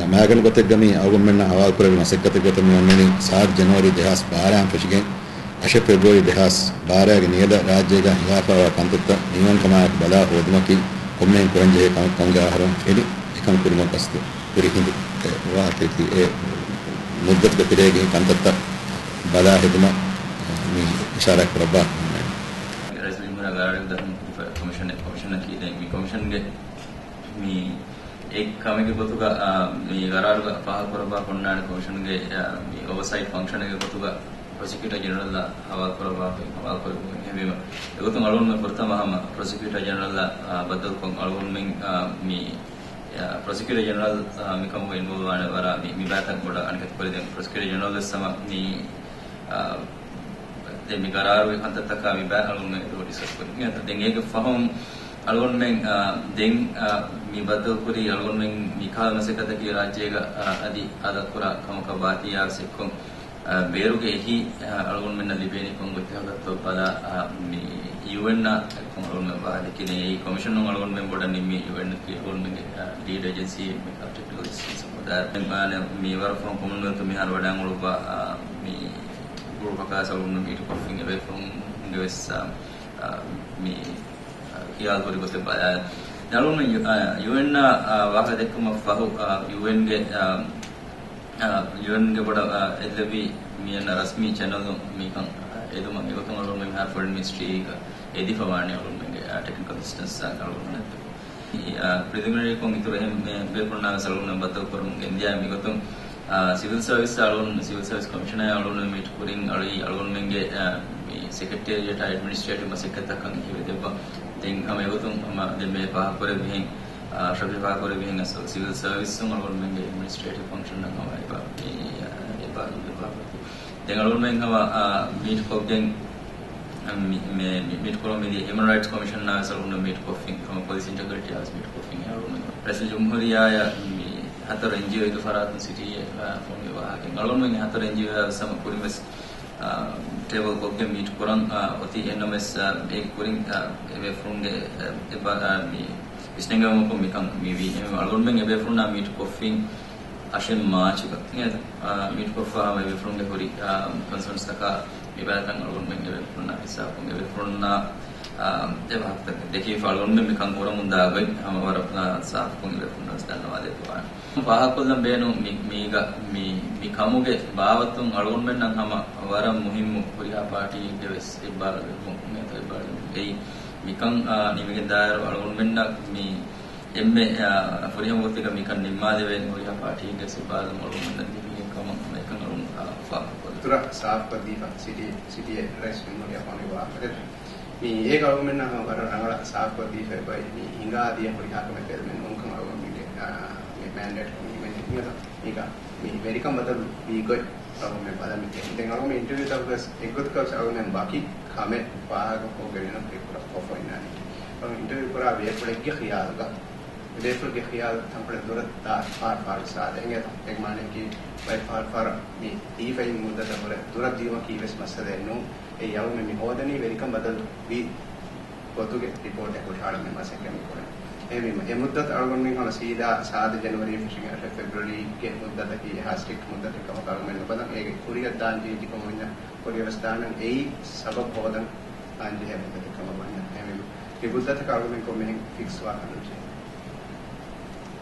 මෑගන ගොතෙක් ගමී අවගොම්මෙන්න හවාල් කරවි මසක්කත ගොතම යන්නේනි 7 ජනවරි 2012 න් පෙශිගෙන් 8 පෙබ්‍රුවරි 2012 ගේ නියද රාජ්‍යග හිඟාපාව කන්තත්ත නිවන් කමායක් බලා හොදමකි කොම්මෙන් කුරංජේ කංගාහරම් එනි එකම් කුරුම කස්තු පුරිහිඳ වාතේති ඒ මුද්දත් ගතිරේගේ කන්තත්ත බලා හෙදුම මේ ඉෂාරා කරබා රැස්වීම ගාරේ දහම් කොමිෂන් කී මේ කොමිෂන්ගේ මේ එක් කමගේ ගොතුග මේ ගරාරුග පහ කරබා කොන්නාන කොමිෂන්ගේ මේ ඕවර්සයිට් ෆන්ක්ෂන් එක ගොතුග ප්‍රොසිකියුටර් ජෙනරල් ලා හවාල් කරබා හවාල් කරබු එහෙම එගොතුන් අලුන් මේ ප්‍රථමහම ප්‍රොසිකියුටර් ජෙනරල් ලා බද්දල් කොන් අලුන් මෙන් මේ ප්‍රොසිකියුටර් ජෙනරල් මිකම ඉන්වෝල්ව් වන වර මේ මේ බාතක් ගොඩ අනිකත් පොරි දැන් ප්‍රොසිකියුටර් ජෙනරල් සම මේ දැන් මේ ගරාරුගේ කන්තත්තක මේ බෑ අලුන් මේ ඒක ඩිස්කස් කරන්නේ. දැන් ඒක ෆහම් අලුන් මෙන් දැන් මේ බද්දල් කුරි අලුන් මෙන් මිකාල් මසකත කී රාජ්‍යයක අදි අදකුරා කමක වාතියා සෙක්කොන් බේරුගේ එහි අලුන් මෙන්න ලිබේනි කොන් ගොතහගත්තෝ බලා මේ UN කොන් අලුන් මෙන් වාදකිනේ ඒ කොමිෂන් උන් අලුන් මෙන් බොඩ නිම්මි UN කී අලුන් මෙන් ලීඩ් ඒජන්සි මේ ටෙක්නිකල් ඇසිස්ටන්ස් මොදා මේ වර ෆොන් කොමන්වෙල්ත් මිහාර වඩාන් උලුබා මේ ගුරුපකාස අලුන් මෙන් ඊට කොෆින් එවේ ෆොන් ගෙවස් මේ කියාල් පොරි ගොතේ බලා අලුන් මෙන් UN වාහ දෙක්කම ෆහු UN ගේ UN ගේ බොඩ එල්ලවි මියන රස්මි චැනල් මේකන් එදුම ඒකතුන් අලුන් මෙන් හාර ෆොරින් මිනිස්ට්‍රි එක එදිෆවානේ අලුන් මෙන්ගේ ටෙක්නිකල් ඇසිස්ටන්ස් අලුන් මෙන් ප්‍රිලිමිනරි කොන් ඉතුරු එහෙම මේ බේපුරනා සලුන් මෙන් බද්දල් කරුම් ඉන්දියා මේකතුන් සිවිල් සර්විස් අලුන් සිවිල් සර්විස් කොමිෂනර් අලුන් මීට් කුරින් අලි අලුන් මෙන්ගේ මේ සෙක්‍රටේරියට් ඇඩ්මිනිස්ට්‍රේටිව් මසක්කතකන් හිවෙදෙබ්බා දැන් හැම ඒකතුන් හැම දැන් මේ පහ කරේ විහිං ශබ්ද පහ කරේ විහිං සිවිල් සර්විස් උන් අලුන් මෙන්ගේ ඇඩ්මිනිස්ට්‍රේටිව් ෆන්ක්ෂන් එක හම එපා මේ එපා ඉබා දැන් අලුන් මෙන් හම මීට් කොග්ගෙන් මේ මීට් කරොම් මේ හියුමන් රයිට්ස් කොමිෂන් නාවස් අලුන් මීට් කොෆින් හම පොලිස් ඉන්ටෙග්‍රිටි ආවස් මීට් කොෆින් අලුන් මෙන් ප්‍රෙසිඩන්ට් ජම්හූරියාය මේ හතර NGO එක ෆරාතුන් සිටි ෆෝන් විවාහකෙන් අලුන් මෙන් හතර NGO සම කුරින් වෙස් ටේබල් කොග්ගෙන් මීට් කරන් ඔති එන්නමස් ඒ කුරින් ඒ ෆෝන්ගේ එබා මේ ඉස්නෙංගම කො මිකන් මේ වී එම අලුන් මෙන් එබේ ෆෝන් නා මීට් කොෆින් අෂෙන් මාච් එක නේද මීට් කොෆා මේ ෆෝන්ගේ හොරි කන්සර්න්ස් තක මේ බාතන් අලුන් මෙන් එබේ ෆෝන් නා හිසාපුන් එබේ ෆෝන් නා ඒ වාහක දෙකේ ෆලොන් මෙන් මිකන් කරමුන් දාගයි හැම වර සාෆ්කුන් එබේ ෆෝන් නා දන්නවා දෙතුවා පහකොල්ලම් බේනු මීග මී මි කමුගේ බාවතුන් අලුන් මෙන් නම් හැම වර මුහිම්මු හොරිහා පාටි දෙවස් එබ්බාර නේද එබ්බාර එයි මිකන් නිමිගෙන් දායර අලුන් මෙන් මී එම්මේ ෆුරිහම ගොතික මිකන් නිම්මා දෙවෙන් හොරිහා පාටි දෙවස් එබ්බාර අලුන් මෙන් දිවිගෙන් කම මේකන් අලුන් පහකොල්ල තුර සාෆ් කදීෆා සිටි සිටි රයිස් මෙමොරියා පොනේ වාහකද මේ ඒ ගවර්න්මන්ට් නම් වර රංගල සාෆ් කදීෆා බයි මේ හිඟා දිය හොරිහා කම පෙල්මෙන් උන්කම ගවර්න්මන්ට් මේ මැන්ඩේට් කොමිමෙන් හිඟා මේක මේ වෙරිකම් බදල් වී ගොයි ගවර්න්මන්ට් බලමි දැන් අර මේ ඉන්ටර්විව් තවස් එක්ගොත් කවස් ගවර්න්මන්ට් බාකි කමෙ පාහක කොගෙන ප්‍රිපුර කොෆොයිනානි මම ඉන්ටර්විව් කරා වේපුලෙක්ගේ ඛියාල්ග වේපුලගේ ඛියාල් තම්පල දුර දා පාර පාර සාද එංග එක් මානේ කි බයි පාර පාර මේ දීෆයින් මුද්දත වල දුර දීම කීවෙස් මස්සදෙන්නු ඒ යවුම මේ හොදනි වෙරිකම් බදල් වී පොතුගේ රිපෝට් එක උෂාල මේ මාසෙ කෙමි කරේ එවීම ඒ මුද්දත අලගොන් හම සීදා 7 ජනවරි ෆිෂින් අට ෆෙබ්‍රුවරි ගේ මුද්දත කී හාස්ටික් මුද්දත කම කරුමෙන් බලන් ඒක කුරිය දාන් ජීජි කොම වෙන කුරිය වස්තානන් ඒ සබබ් හොදන් ආන්ජි හැ මුද්දත කම වන්න එවීම ඒ මුද්දත කරුමෙන් කොමෙන් ෆික්ස් වා කරනවා.